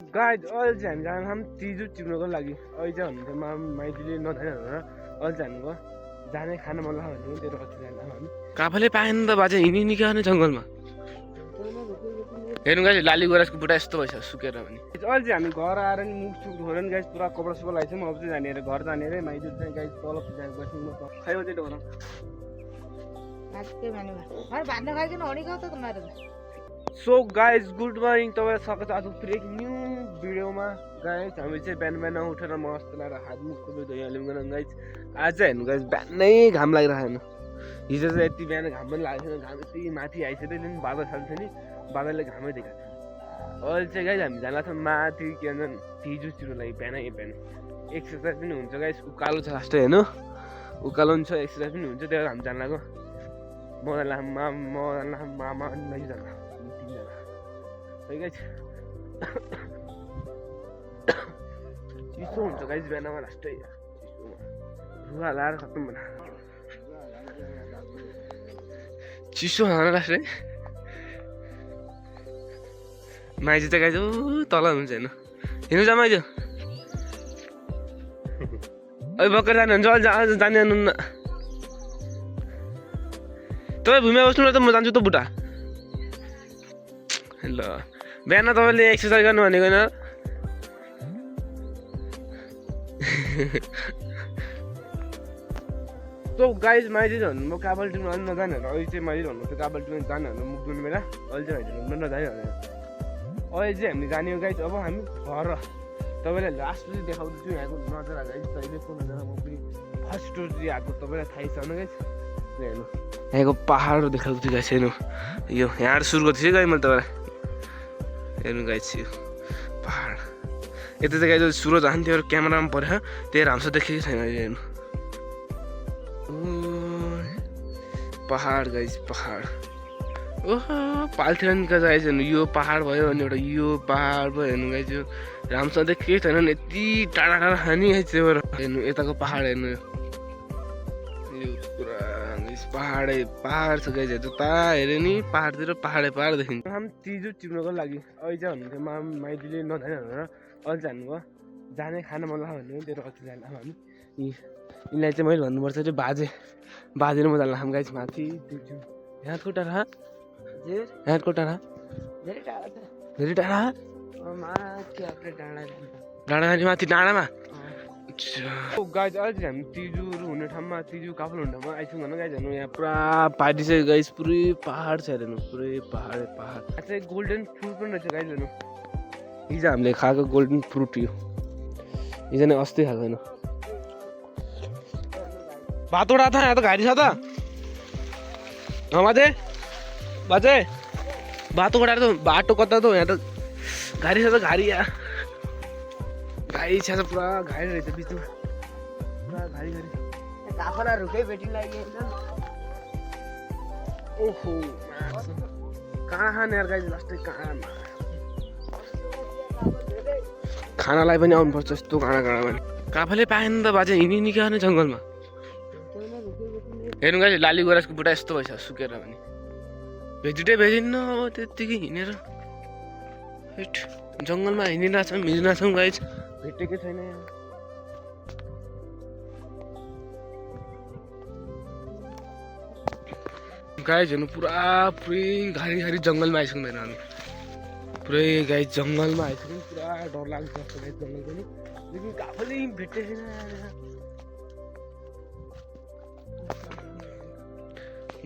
guys अहिले चाहिँ हामी जान हम तिजु चिप्नुको लागि अहिले चाहिँ भन्नुहुन्छ माइतीले नजाने भनेर अहिले चाहिँ हामीको जाने खान मन लाग्यो भने तेरो कति जाने हामी काफले पाएन त बाजे हिँडी निकाल्ने जङ्गलमा हेर्नु गाइज लाली गुराँसको बुढा यस्तो भएछ सुकेर भने अहिले चाहिँ हामी घर आएर नि मुख सुख धोएर नि गाइज पुरा कपडा सपडा लगाइछौँ अब चाहिँ जाने घर जाने रे माइती चाहिँ गाइज तल बस्नु खै चाहिँ डोरा सो गाइज गुड मर्निङ तपाईँलाई स्वागत छ आज फेरि एक न्यू भिडियोमा गाइज हामी चाहिँ बिहान बिहान उठेर मस्त लगाएर हात मुख धोइहाल्यौँ गाइज आज चाहिँ हेर्नु गाइज बिहानै घाम लागिरहेको हिजो चाहिँ यति बिहान घाम पनि लागेको थिएन घाम यति माथि आइसक्यो नि बादल खाल्थ्यो नि बादलले घामै देखाएको थियो अहिले चाहिँ गाइज हामी जान लाग्छ माथि के भन्छ तिजु चिर्नु लागि बिहानै एक्सर्साइज पनि हुन्छ गाइज उकालो छ लास्टै हेर्नु उकालो पनि छ एक्सर्साइज पनि हुन्छ त्यही भएर हामी जान लाग्यो मामा नैजना चिसो हुन्छ गाइज बिहानमा लास्टै रुवा लाएर खत्तम भन चिसो खान लास्टै माइजू चाहिँ गाइज तल हुन्छ हेर्नु हिँड्नु जा माइजू अहिले भर्खर जानुहुन्छ अहिले जाने जानुहुन्न तपाईँ भूमिमा बस्नु न त म जान्छु त बुढा ल बिहान तपाईँले एक्सर्साइज गर्नु भनेको होइन तो गाइज माइती भन्नु म काबल टिम अलि नजाने भनेर अहिले चाहिँ मैले भन्नु थियो काबल टिम जाने भनेर मुख दुनु बेला अहिले चाहिँ भाइले नजाने भनेर अहिले चाहिँ हामी जाने हो गाइज अब हामी घर तपाईँलाई लास्ट चाहिँ देखाउँदैछु यहाँको नजारा गाइज कहिले को नजारा म पनि फर्स्ट टुर चाहिँ आएको तपाईँलाई थाहै छ न गाइज हेर्नु यहाँको पहाड देखाउँछु गाइज हेर्नु यो यहाँ सुरु गर्दैछु गाइज मैले तपाईँलाई हेर्नु गाइज यो पहाड यता चाहिँ गाइज सुरज हान्थ्यो क्यामेरामा पऱ्यो त्यही राम्रो देखेको छैन अहिले हेर्नु पहाड गाइज पहाड ओहो पाल्थिरनका गाइज हेर्नु यो पहाड भयो अनि एउटा यो पहाड भयो हेर्नु गाइज यो राम्रोसँग देखेकै छैन नि यति टाढा टाढा खाने गाइज त्यही भएर हेर्नु यताको पहाड हेर्नु यो पुरा पहाडै पहाड छ गाइज जता हेऱ्यो नि पहाडतिर पहाडै पहाड देखिन्छ हामी तिजु चिप्नुको लागि अहिले चाहिँ भन्नुहुन्थ्यो माइतीले नजाने भनेर अहिले चाहिँ हामीको जाने खान मन लाग्यो भने तेरो कति जाने हामी यिनीलाई चाहिँ मैले भन्नुपर्छ त्यो बाजे र म जान लाग्छौँ गाइज माथि यहाँको टाढा यहाँको टाढा धेरै टाढा डाँडा जाने माथि डाँडामा गाइज अहिले चाहिँ हामी तिजुहरू हुने ठाउँमा तिजु काफल हुने ठाउँमा आइसक्यौँ भन गाइज हेर्नु यहाँ पुरा पार्टी छ गाइज पुरै पहाड छ हेर्नु पुरै पहाड यहाँ चाहिँ गोल्डन फ्रुट पनि रहेछ गाइज हेर्नु हिजो हामीले खाएको गोल्डन फ्रुट यो हिजो नै अस्ति खाएको होइन बाटो उडा था यहाँ त घारी छ त बाजे बाजे बाटो उडाएर त बाटो कता त यहाँ त घारी छ त घारी यहाँ घारी छ पुरा घारी रहेछ बिचमा पुरा घारी काफला रुकै बेटी लागि ओहो कहाँ खाने यार गाइज लास्टै कहाँ खानालाई पनि आउनुपर्छ यस्तो काँडा पनि काफले पाएन त बाजे हिँडी निकाल्ने जङ्गलमा हेर्नु गाइज लाली गुराँसको बुढा यस्तो भएछ सुकेर भने भेजिन्न अब त्यत्तिकै हिँडेर हेट जङ्गलमा हिँडिरहेछौँ गाइज भेटेकै छैन गाइज हेर्नु पुरै घारी जङ्गलमा आइसक्यौँ हेर्नु हामी पुरै गाइज जङ्गलमा आइसक्यौँ पुरा डर लाग्छ गाइज जङ्गल पनि लेकिन काफले भेटेकै छैन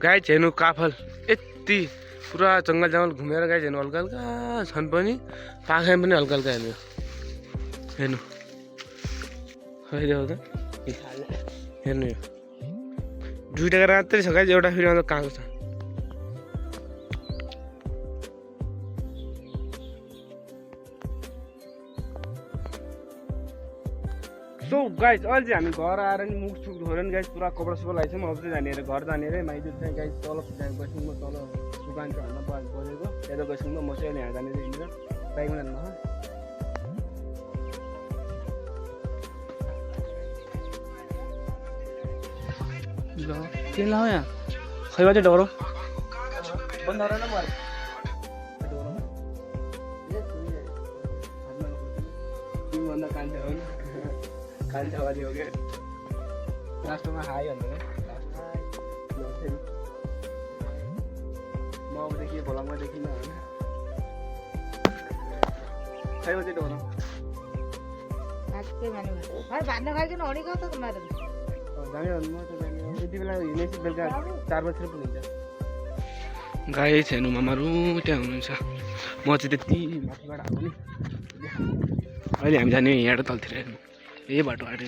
गाइज हेर्नु काफल यति पुरा जङ्गल घुमेर गाइज हेर्नु हल्का हल्का छन् पनि पाखा पनि हल्का हल्का हेर्नु त हेर्नु यो दुईवटा गरेर मात्रै छ गाइज एउटा फेरि अन्त कहाँको छ सो गाइज अहिले चाहिँ हामी घर आएर नि मुख सुख धोएर नि गाइज पुरा कपडा सपडा लगाइछौँ अब चाहिँ जाने घर जाने रे माइती चाहिँ गाइज तल गइसक्यौँ म तल दुकान छ होइन बजेको त्यता गइसक्यौँ म चाहिँ अहिले यहाँ जाने हिँडेर बाइकमा जानु के लाओ यहाँ खै बाजे डरो बन्द हो रहा ना सबैभन्दा कान्छा हो नि कान्छावादी हो क्या लास्टमा हाई भन्नु म अबदेखि भोलङमा देखिन्न होइन खै बजे ढोल यति बेला हिँडेपछि बेलुका 4 बजेतिर पुगिन्छ गाई छैन मामाहरू त्यहाँ हुनुहुन्छ म चाहिँ त्यति माथिबाट आएको नि अहिले हामी जाने यहाँ तलतिर हेर्नु यही बाटो आएर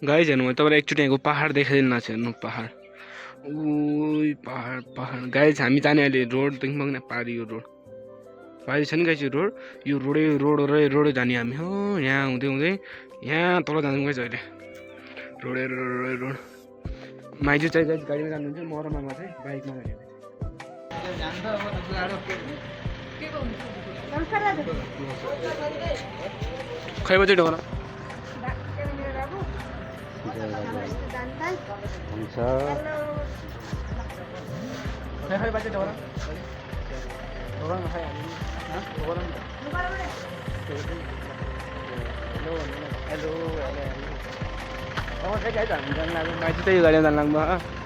गाई छैन म तपाईँलाई एकचोटि यहाँको पाहाड देखाइदिनु भएको छ हेर्नु पाहाड ऊ पाहाड पाहाड गाई छ हामी जाने अहिले रोडदेखि बग्ने पारी यो रोड पारी छ नि गाई यो रोडै जाने हामी हो यहाँ हुँदै हुँदै यहाँ तल जानु गाई अहिले रोड माइजू चाहिँ गाई गाडीमा जानुहुन्छ म र मामा चाहिँ बाइकमा जाने खै बजे ढोला हुन्छ खै बजे ढोला हेलो चाहिँ गाई हामी जानु लाग्यो माइजू चाहिँ यो गाडीमा जानु लाग्नु भयो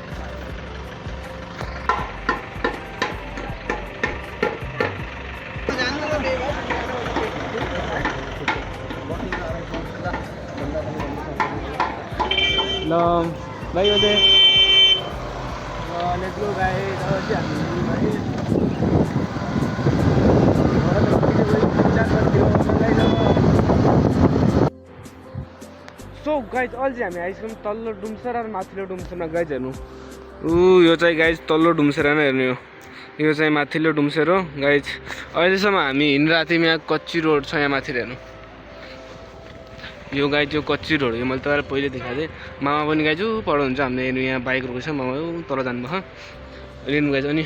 ल भाइ हो चाहिँ let's go guys so guys अहिले चाहिँ हामी आइसक्यौँ तल्लो डुम्सर र माथिल्लो डुम्सरमा गाइस हेर्नु यो चाहिँ गाइस तल्लो डुम्सर नै हेर्नु यो चाहिँ माथिल्लो डुम्सर हो गाइस अहिलेसम्म हामी हिँडिरहेको थियौँ यहाँ कच्ची रोड छ यहाँ माथि हेर्नु यो गाई त्यो कच्ची रोड हो मैले तपाईँलाई पहिले देखाएको थिएँ मामा पनि गाइजु पढाउनुहुन्छ हामीले हेर्नु यहाँ बाइक रोकेको छ मामा तल जानुभयो हेर्नु गाइज अनि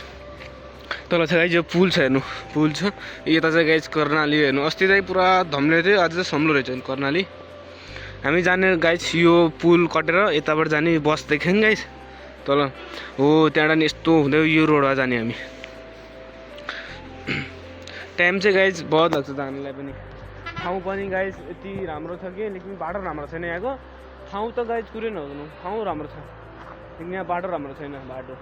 तल चाहिँ गाइज यो पुल छ हेर्नु पुल छ यता चाहिँ गाइज कर्णाली हेर्नु अस्ति चाहिँ पुरा धम्ले थियो आज चाहिँ सम्लो रहेछ कर्णाली हामी जाने गाइज यो पुल कटेर यताबाट जाने बस देख्यो नि गाइज तल हो त्यहाँबाट यस्तो हुँदै यो रोडमा जाने हामी टाइम चाहिँ गाइज बहुत लाग्छ जानुलाई पनि ठाउँ पनि गाइज यति राम्रो छ कि लेकिन बाटो राम्रो छैन यहाँको ठाउँ त गाइज कुरै नहुनु ठाउँ राम्रो छ लेकिन यहाँ बाटो राम्रो छैन बाटो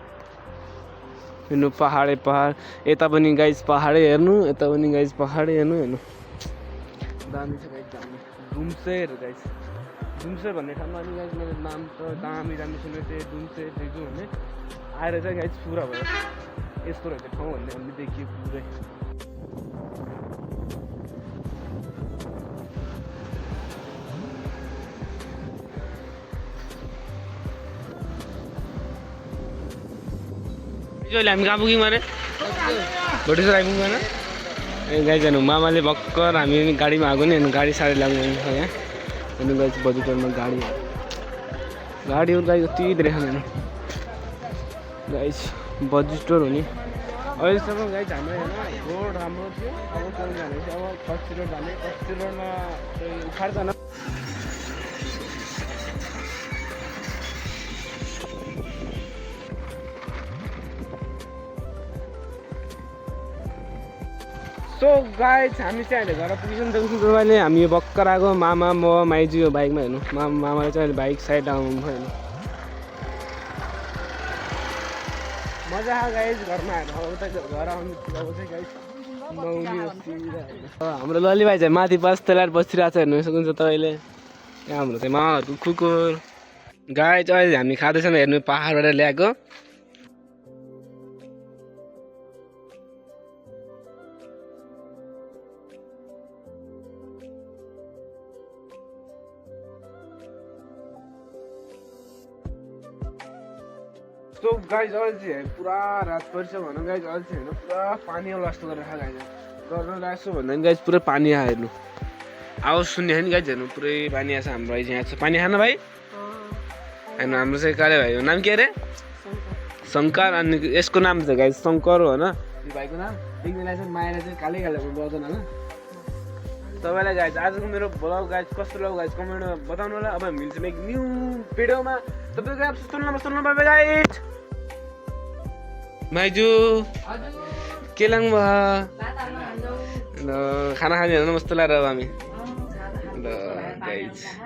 हेर्नु पहाडै पहाड यता पनि गाइज पहाडै हेर्नु यता पनि गाइज पहाडै हेर्नु दामी छ गाइज दामी डुम्सेर गाइज डुम्सेर भन्ने ठाउँमा अनि गाइज मैले नाम त दामी दामी सुनेको थिएँ डुम्सेर देख्छु भन्ने आएर चाहिँ गाइज पुरा भयो यस्तो रहेछ ठाउँ भन्ने हामीले देखियो पुरै अहिले हामी कहाँ पुग्यौँ अरे भोटेश्वर आइपुग्यौँ होइन ए गाई जानु मामाले भर्खर हामी गाडीमा आएको नि गाडी साडी लाग्नु छ यहाँ अनि गाई बजेटरमा गाडीहरू गाई कति धेरै खानु गाई बजेट स्टोर हो नि अहिलेसम्म गाई हाम्रो होइन रोड राम्रो थियो अब कहाँ जाने अब कच्ची रोड जाने कच्ची रोडमा उखाड जान सो गाइज हामी चाहिँ अहिले घर पुगिसक्यौँ देख्छु तपाईँले हामी यो भर्खर आएको मामा म माइजू यो बाइकमा हेर्नु मामाले चाहिँ अहिले बाइक साइड आउनु भयो हेर्नु मजा आयो गाइज घरमा आएर अब त घर आउनु अब चाहिँ गाइज हाम्रो लली भाइ चाहिँ माथि बस तेलार बसिरहेको छ हेर्नु सक्नुहुन्छ तपाईँले यहाँ हाम्रो चाहिँ मामाहरूको कुकुर गाइज अहिले हामी खाँदैछौँ हेर्नु पाहाडबाट ल्याएको सो गाइज अहिले चाहिँ पुरा रात परिछ भनौँ गाइज अहिले चाहिँ होइन पुरा पानी आउला जस्तो गरेर गाइज गर्न लाग्छु भन्दा पनि गाइज पुरै पानी आयो हेर्नु आवाज सुन्ने नि गाइज हेर्नु पुरै पानी आएको छ हाम्रो यहाँ चाहिँ पानी खानु भाइ हेर्नु हाम्रो चाहिँ काले भाइ हो नाम के अरे शङ्कर अनि यसको नाम चाहिँ गाइज शङ्कर हो होइन यो भाइको नाम एकजनालाई चाहिँ मायाले चाहिँ काले काले बजाउन होइन तपाईँलाई गाइज आजको मेरो भ्लग गाइज कस्तो लाग्यो गाइज कमेन्टमा बताउनु होला अब मिल्छौँ एक न्यू भिडियोमा तपाईँको गाइज सुन्नु बाई बाई गाइज माइजू के लाग्नु भयो खाना खाने हेर्नु मस्तो लागेर अब हामी गाइज